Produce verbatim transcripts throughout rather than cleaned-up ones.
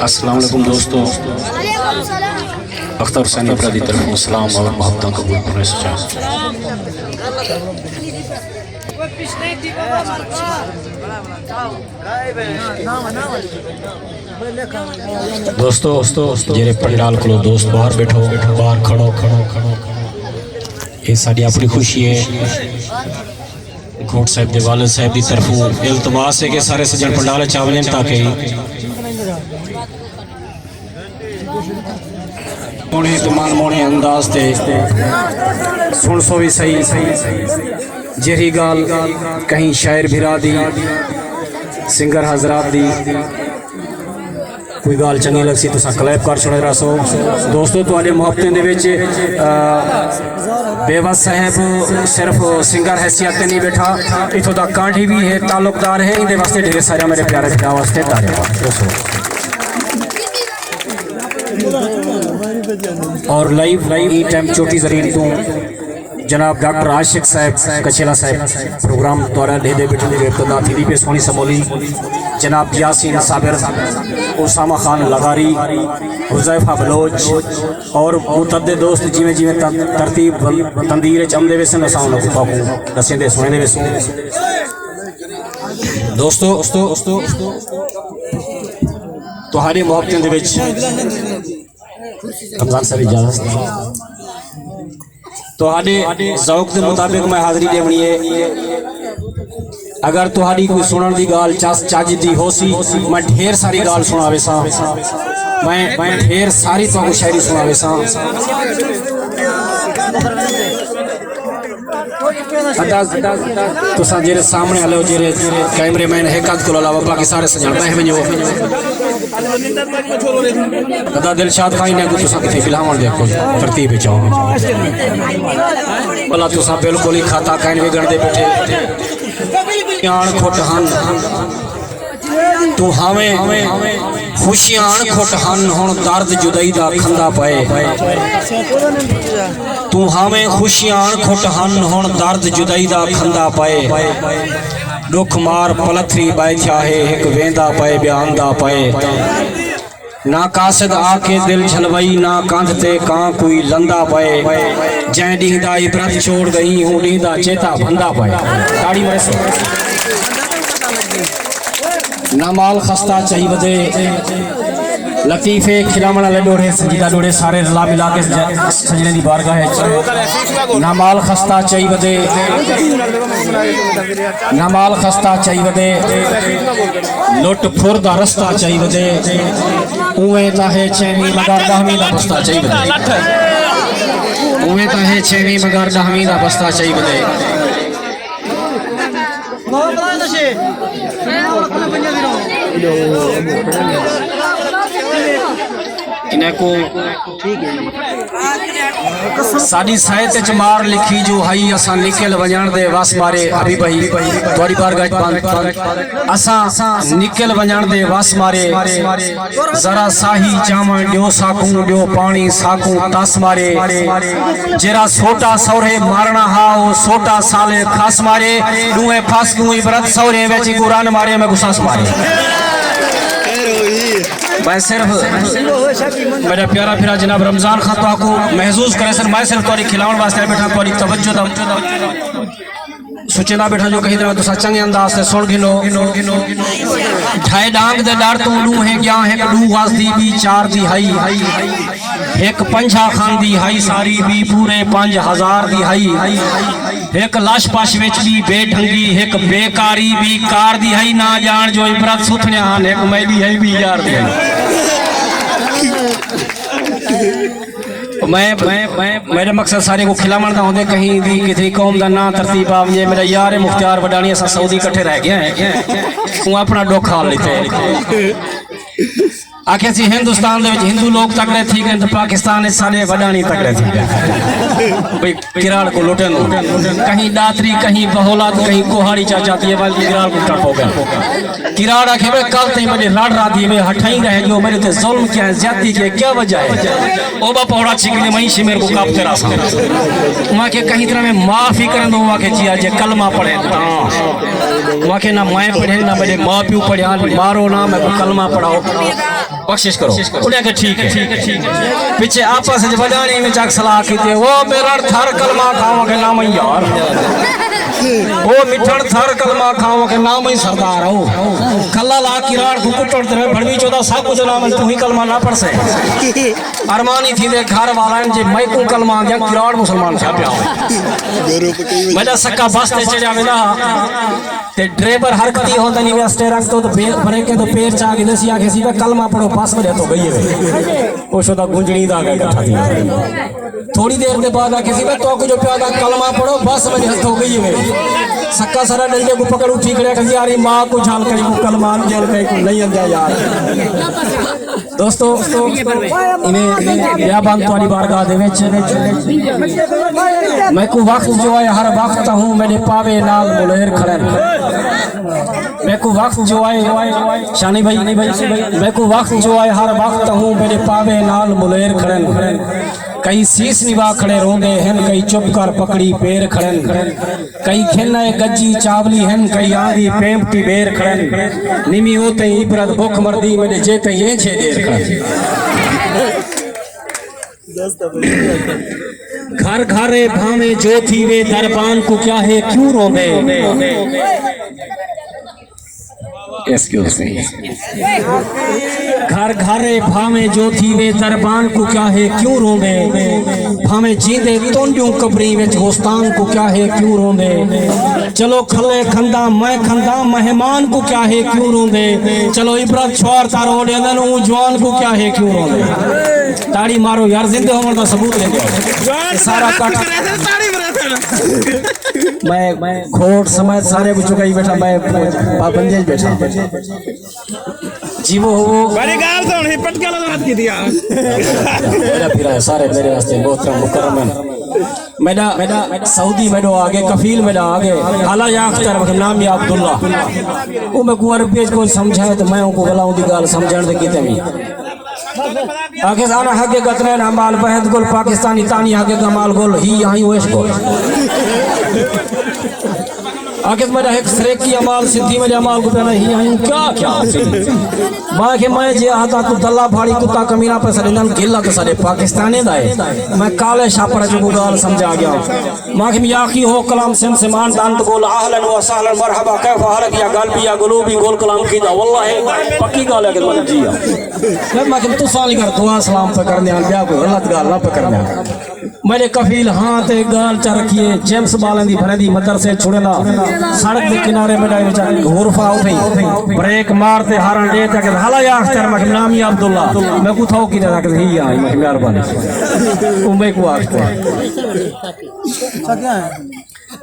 السلام علیکم دوستو، اختر حسین ابرا دی طرفوں سلام اور محبتاں قبول کرݨے سچا۔ دوستو، جیرے پنڈال کولو دوست باہر بیٹھو، باہر کھڑو، کھڑو، کھڑو، کھڑو۔ یہ ساری اپنی خوشی ہے۔ گھوٹ صاحب دے والد صاحب دی طرفوں التماس ہے کہ سارے سجن پنڈال چ آ ونجن تاکہ سوہݨے تے من موہݨے انداز تے سݨسو وی صحیح، جیڑھی ڳالھ کہیں شاعر بھرا دی، سنگر حضرات دی کوئی ڳالھ چنڳی لڳسی، تساں کلیپ کر چھوڑے رہسو۔ دوستو، تہاݙے محبتیں دے وچ، آ، بیوس صاحب صرف سنگر حیثیت تے نہیں بیٹھا، اتھوں دا کانڈھی بھی ہے، تعلقدار ہے، ایندے واسطے ڈھیر سارے میرے پیارے بھرا واسطے تاڑے۔ اور لائیو، لائیو ای ٹائم چوٹی زرین توں جناب ڈاکٹر عاشق صاحب کچھیلا صاحب پروگرام دوارا ڈھیدے بٹھے دے ابتدا تھی دی پہ سونی سمولی، جناب یاسین صابر، اسامہ خان لغاری، حذیفہ بلوچ اور متعدد دوست جیویں جیویں تن-، ترتیب بن-، تندیر اچ امدے ویسن، اساں انہاں کوں پاکوں ڈسیندے سنیندے ویسوں۔ دوستو، دوستو، تہاݙے محبتیں دے وچ رمضان صاحب اجازت۔ تہاݙے ذوق دے مطابق میں حاضری ݙیوݨی ہے۔ اگر تہاݙی کوئی سݨݨ دی ڳالھ چس چج دی ہوسی، میں ڈھیر ساری ڳالھ سݨا ویساں۔ میں، میں ڈھیر ساری تہاکوں شاعری سݨا ویساں۔ ادا، تساں جیرے سامنے والے ہو، جیرے کیمرے مین ہک ہتھ کولو علاوہ باقی سارے سڄݨ ٻہہ ونڄو۔ ادا دلشاد خان، انہاں کوں تساں کتھے ٻلہاوݨ دے، کجھ ترتیب وچ آؤ۔ بھلا تساں بالکل ہی کھاتا کائن وگڑ دے بیٹھے۔ آن کھٹ ہن۔ توں ہاویں خوشیاں اݨ کھٹ ہن، ہݨ درد جدائی دا کھندا پئے۔ توں ہاویں خوشیاں اݨ کھٹ ہن، ہݨ درد جدائی دا کھندا پئے۔ ݙکھ مار پلتھری ٻائے تھیا ہے، ہک ویندا پئے، ٻیا آندا پئے۔ نہ قاصد آ کے دل جھلوئی، نہ کندھ تے کاں کوئی لندا پئے۔ جئیں ݙینہہ دا عبرت چھوڑ ڳئی، اوں ݙینہہ دا چیتا بھندا پئے۔ تاڑی مریسو۔ نہ مال خستہ چاہی ودے۔ لطیفے کھلاوݨ والے ݙوہڑے، سنجیدہ ݙوہڑے، سارے رلا ملا کے سج-، سجݨے دی بارگاہ اچ۔ نہ مال خستہ چاہی ودے، نہ مال خستہ چاہی ودے، لٹ پھر دا رستہ چاہی ودے۔ اوویں تاں ہے چھیویں مگر ݙہویں دا بستہ چاہی ودے۔ اوویں تاں ہے چھیویں مگر ݙہویں دا بستہ چاہی ودے۔ انہیں کو ساݙی سائت اچ مار لکھی جو ہئی، اساں نکل ونڄݨ دے وس مارے۔ حبیب بھائی، تہاݙی بارگاہ اچ بند، بند۔ اساں نکل ونڄݨ دے وس مارے۔ ذرا ساہی چاوݨ ݙیو ساکوں، ݙیو پاݨی ساکوں تس مارے۔ جیرھا سوٹا سورھے مارݨا ہا، او سوٹا سالے کھس مارے۔ ݙوہیں پھس ڳیوں عبرت سورھے وچ، اڳوں رن مارے، میں ڳوں سس مارے۔ میں صرف میݙا پیارا بھرا جناب رمضان خان تہاکوں محظوظ کریسن، میں صرف تہاݙی کھلاوݨ واسطے بیٹھا، تہاݙی توجہ دا سوچیندا بیٹھا جو کہیں طرح تساں چنڳے انداز تے سݨ گھنو۔ ڈھائے ݙانگ دے ݙر توں ݙوہیں ڳیاں، ہک ݙو گز دی، ٻی چار دی ہئی۔ ہک پنجاہ خان دی ہئی ساری، ٻی پورے پنج ہزار دی ہئی۔ ہک لش پش وچ ٻی بے ڈھنگی، ہک بے کاری، ٻی کار دی ہئی۔ نہ ڄاݨ جو عبرت ستھݨیاں ہن، ہک میݙی ہئی، ٻی یار دی ہئی۔ میں، میں، میں، میݙا مقصد سارے کوں کھلاوݨ دا ہوندے، کہیں دی کتھے قوم دا ناں ترتیب آ ونڄے۔ میݙا یار ہے مختیار وݙاݨی، اساں سعودی کٹھے رہ ڳئے ہیں، اوں اپݨا ݙکھ حال ݙتے۔ آکھیا سی ہندوستان دے وچ ہندو لوگ تکڑے تھی ڳئے تے پاکستان وچ ساݙے وݙاݨی تکڑے تھی ڳئے۔ بھئی کراڑ کوں لٹن، کہیں ݙاتری، کہیں بہولا تے کہیں کوہاڑی چا چاتی ہے، ول کراڑ کوں ٹپو ڳئے۔ کراڑ آکھے وے کل تئیں میݙے رڑ رہا تھی وے ہٹھائیں رہ جو، میݙے تے ظلم کیا ہے، زیادتی کیا ہے، کیا وجہ ہے؟ او با پہوڑا چھکنے میں شمیر کو کاپ تیرا سا۔ میں کہ کہیں طرح میں معاف ہی کرن دو، میں کہ جی اڄ کلمہ پڑھے تاں۔ میں کہ نہ میں پڑھے، نہ میݙے ماں پیو پڑھیا، مارو نہ میں کو کلمہ پڑھاؤ۔ بخشش کرو۔ انہیں آکھیا ٹھیک ہے۔ پچھے آپس وچ وݙاݨی وچ آکھ صلاح کیتی، او میرا تھر کلمہ کھاواں کہ نہ میں یار۔ او مٹھڑ تھر کلمہ کھاواں کہ نہ میں سردار ہو۔ کلا لا کراڑ کو کٹڑ تے بھڑوی چودا سب کچھ نہ میں تو ہی کلمہ نہ پڑھ سے۔ ارمانی تھی دے گھر والا جے میں کو کلمہ آ گیا کراڑ مسلمان تھیا پیا۔ میرا سکا بس تے چڑھیا ویلا۔ تے ڈرائیور حرکتی ہوندا نہیں ویا، سٹیئرنگ تو تے بے-، بریکیں تو پیر چا کے دسی آکھے سی، "بے کلمہ پڑھو، بس میرے ہتھوں ڳئی ہے۔" او شودا گنجڑی دا آ ڳئے کٹھا تھی۔ تھوڑی دیر دے بعد آکھے سی، "بے تو کو جو پیا دا کلمہ پڑھو، بس میرے ہتھوں ڳئی ہے۔" سکا سارا ڈنڈے کو پکڑ اٹھی کھڑے، کہ یاری ماں کو جھل کئی کو کلمہ جھل کئی کو نہیں اندیا یار۔ دوستو، ایویں بیابان تہاݙی بارگاہ دے وچ، میکوں وقت جو آئے ہر وقت ہوں میݙے پاوے نال ملیر کھڑن۔ میکوں وقت جو آئے، شانی بھائی، میکوں وقت جو آئے ہر وقت ہوں میݙے پاوے نال ملیر کھڑن۔ کئی سیس نوا کھڑے روندے ہن، کئی چپ کر پکڑی پیر کھڑن۔ کئی گھن آئے گجی چاولی ہن، کئی آندی پیمپٹی بیر کھڑن۔ نمی او تئیں عبرت بکھ مردی میݙے جے تئیں اینجھے دیر کھڑن۔ گھر گھر اے بھانویں جو تھیوے، دربان کوں کیا ہے کیوں روندے؟ ایکسکیوز می۔ گھر گھر اے بھانویں جو تھیوے، دربان کوں کیا ہے کیوں روندے؟ بھانویں جیندے تونڈیوں قبریں وچ، ہوستان کوں کیا ہے کیوں روندے؟ چلو کھلے کھنداں میں کھنداں، مہمان کوں کیا ہے کیوں روندے؟ چلو عبرت چھوار تاں رو ݙیندن، اوں جوان کوں کیا ہے کیوں روندے؟ تاڑی مارو یار، زندے ہووݨ دا ثبوت ݙیندے۔ جوان اے سارا کٹھ۔ تاڑی مرے تھے۔ میں، میں گھوٹ سمیت سارے کوں چکائی بیٹھا، میں پابندیاں وچ بیٹھا۔ جی وہ ہو۔ میری ڳالھ سُݨ، ہی پٹکا لگا کے دیا۔ میرا پھرا ہے، سارے میرے واسطے محترم مکرم ہیں۔ میݙا، میݙا سعودی میݙو آ ڳئے، کفیل میݙا آ ڳئے۔ حالا یا اختر نام یا عبداللہ۔ او میکوں عربی وچ کجھ سمجھائے تے میں اونکوں ولا اوندی ڳالھ سمجھݨ دے کیتے وی۔ آکھیس انا حقیقت نین اعمال بہند گل پاکستانی تانی حقیقت اعمال گل ہی آئیں ویش گل۔ آکھیس میݙا ہک سریکی اعمال سدھی میݙے اعمال کوں پیا نہ ہی آئیں کیا کیا۔ میں کہ میں جے آہدا توں دلہ پھاڑی کتا کمینہ پیسہ ݙیندن گلہ تے ساݙے پاکستانی دا ہے۔ میں کالے شاپڑ چ کو ڳالھ سمجھا ڳیا۔ ماکھم یاخی ہو کلام سم سمان دانت گول اہلن و سہلن مرحبا کیف حالک یا قلبی یا قلوبی گول کلام کیتا واللہ ہے پکی گال ہے کہ من جی ہاں۔ میں ماکھم تساں علی گھر دعا سلام پہ کرنے آن بیا کوئی غلط گال نہ پہ کرنے آن۔ میرے کفیل ہاں تے گال چا رکھیے جیمس بالن دی بھرے دی مدرسے چھڑے دا سڑک دے کنارے بڑھائے وچا غرفہ اٹھے بریک مار تے ہارن دے تے کہ حالا یا اختر ماکھم نامی عبداللہ میں کو تھاؤ کی دے رکھ ہی آئی مہربانی۔ او میکوں آکھدے۔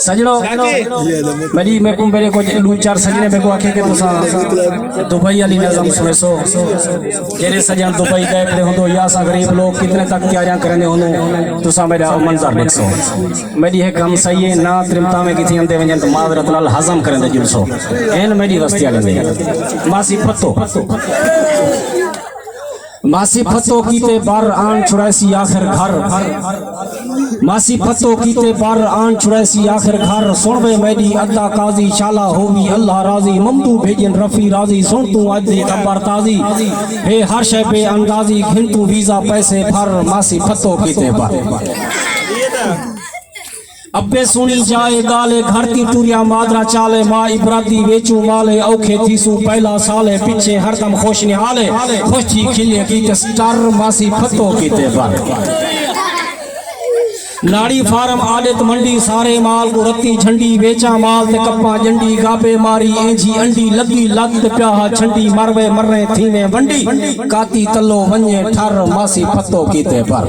سڄݨو، میݙی، میکوں میݙے کجھ ݙو چار سڄݨے میکوں آکھے کہ تساں دبئی والی نظم سݨیسو۔ جیڑھے سڄݨ دبئی ڳئے پئے ہوندو یا اساں غریب لوک کتنے تک تیاریاں کریندے ہوندوں، تساں میݙا او منظر ݙیکھسو۔ میݙی ہک ہمسائیے نہ ترمتاویں کیتی اندے ونڄن تاں معذرت نال ہضم کریندے ڄلسو۔ این میݙی وستی آ ڳندی۔ ماسی پھتو۔ ماسی پھتو کیتے بر آن چھڑائسی آخر گھر۔ ماسی پھتو کیتے بر آن چھڑائسی آخر گھر۔ سݨ وے میݙی ادا قاضی شالا ہووی اللہ راضی۔ ممدو بھیڄن رفیع راضی۔ سݨ توں اڄ دی خبر تازی۔ ہے ہر شے بے اندازی۔ گھن توں ویزا پیسے بھر۔ ماسی پھتو کیتے بر۔ ابے سوہݨی جاء ڳالھ اے، گھر دی ٹریا مادرا چالے، ماء عبرت دی ویچوں مال اے، اوکھے تھیسوں پہلا سال اے، پچھے ہر دم خوش نہال اے، خوش تھی کھلے کیتے سٹر، ماسی پھتو کیتے بر۔ ناڑی فارم آݙت منڈی، سارے مال کوں رتی جھنڈی، ویچاں مال تے کپاں ڄنڈی، گابے ماری اینجھی انڈی، لڳی لت تے پیا ہا چھنڈی، مر وے مریں تھیویں ونڈی، کاتی تلو ونڄے ٹھر، ماسی پھتو کیتے بر۔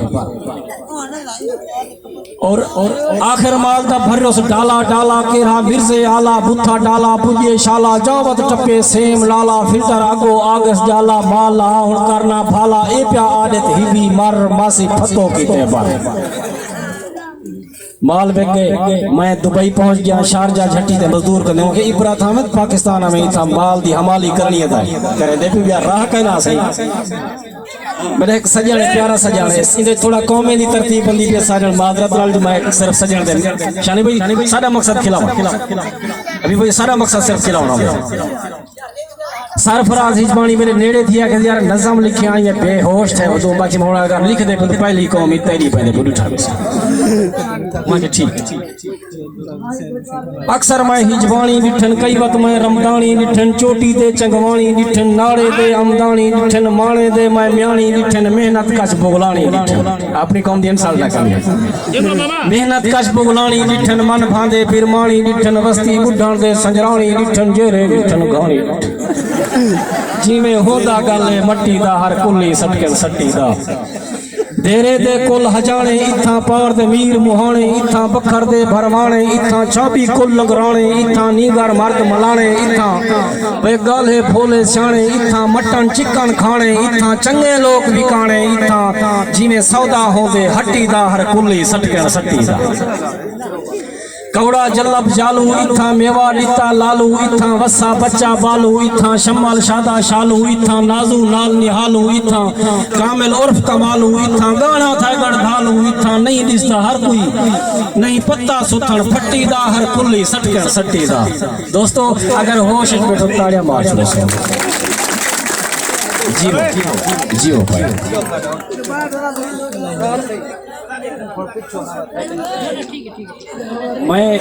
اور آخر مال دا بھریوس ڈالا ڈالا، کیرھا مرزے آلا بتھا ڈالا، پڄے شالا جاوت ٹپے سیم لالا، فلٹر اڳو آگس جالا، مال لا ہݨ کرنا بھالا، اے پیا آ ݙت ہیوی مر، ماسی پھتو کیتے بر۔ مال وک ڳئے، میں دبئی پہنچ ڳیا، شارجہ جھٹی تے مزدور کندے ہوں کہ عبرت احمد پاکستان میں اتھاں مال دی حمالی کرݨی ہے، کرے دے پیا راہ کائنا سہی۔ میرا ہک سڄݨ ہے، پیارا سڄݨ ہے، ایندے تھوڑا قومیں دی ترتیب بندی پئی ہے، ساجݨ معذرت نال جو میں صرف سڄݨ دے۔ شانی بھائی، ساݙا مقصد کھلاوݨ۔ ابھی بھائی، ساݙا مقصد صرف کھلاوݨا ہے۔ سرفراز ہجبانی میرے نیڑے تھی آکھے، یار نظم لکھیا آئی ہے، بے ہوش تھئے ودوں، باقی میں ہݨ اگر لکھ دے پئے تاں پہلی قوم ہی تیݙی پئے تے بݙی ٹھاک سی۔ میں کہ ٹھیک۔ اکثر میں ہجبانی ݙٹھن، کئی وت میں رمدانی ݙٹھن، چوٹی تے چنگواݨی ݙٹھن، ناڑے تے آمداݨی ݙٹھن، ماݨے تے میں میاݨی ݙٹھن، محنت کش بغلاݨی ݙٹھن۔ اپݨی قوم دی انسلٹ نہ کرݨی۔ محنت کش بغلاݨی ݙٹھن، من بھاندے پرماݨی ݙٹھن، وستی ٻڈھݨ دے سنجراݨی ݙٹھن، جیرھے ݙٹھن گھاݨی ݙٹھن۔ جیویں ہوندا ڳل ہے مٹی دا، ہر کلی سٹکن سٹی دا۔ دیرے دے کل ہجاݨے، اتھاں پار دے میر مہاݨے، اتھاں بکھر دے بھرواݨے، اتھاں چابی کل لنگراݨے، اتھاں نینگر مرد ملاݨے، اتھاں بے ڳالھے بھولے سیاݨے، اتھاں مٹن چکن کھاݨے، اتھاں چنڳے لوک وکاݨے، اتھاں جیویں سودا ہوندے ہٹی دا، ہر کلی سٹکن سٹی دا۔ کوڑا جلب جالو، اتھاں میوا ݙتا لالو، اتھاں وسا بچہ بالو، اتھاں شمل شادا شالو، اتھاں نازو نال نہالو، اتھاں کامل عرف کمالو، اتھاں ڳاݨا تھئے ڳڑ دھالو، اتھاں نہیں ݙسدا ہر کوئی، نہیں پتہ ستھݨ پھٹی دا، ہر کلی سٹکݨ سٹی دا۔ دوستو، اگر ہوش وچ ٻیٹھو تاڑیاں مار چھوڑو۔ جیو، جیو بھائی۔ میں